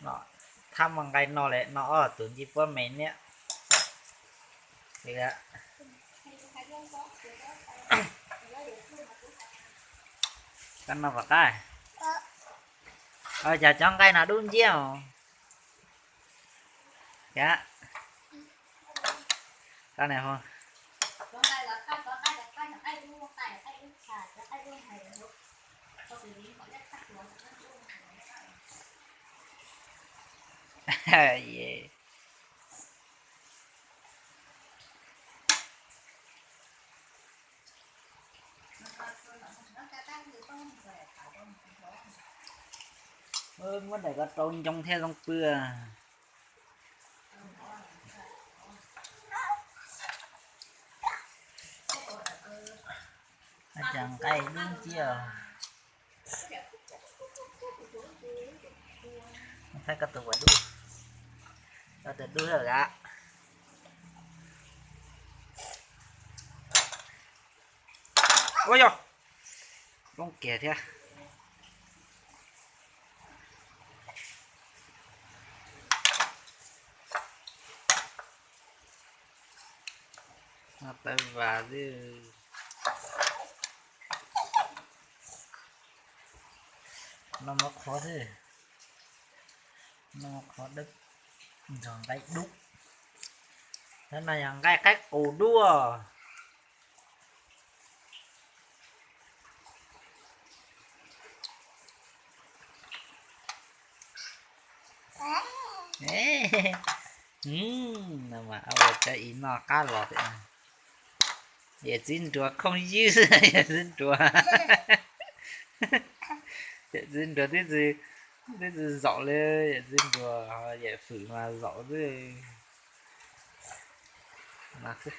No, thab muaj nqaij no lawm no ob tus ncej puab me niam. Koj noj puas qab? Cas cov nqaij no dub nciab os. Cas, koj niam hu. Muab daim ko rau ncoo thiab zoo pw. Cas nqaij dub nciab. Saib koj tus puas dub. Koj tus dub lawm a. Ua yog, poob kiag thiab. Tawv vas xwb. Noj mov qhuav xwb. Noj mov qhuav dawb, nrog nqaij dub. Tab no yog nqaij qaib qus dub. No mas ua cov ib noj qab los tias yawm txiv nruas khooj ywg, yawm txiv nruas, yawm txiv nruas twb tsis, twb tsis zaum li, yawm txiv nruas, yawm fwm mas zaum xwb. Mas xwb.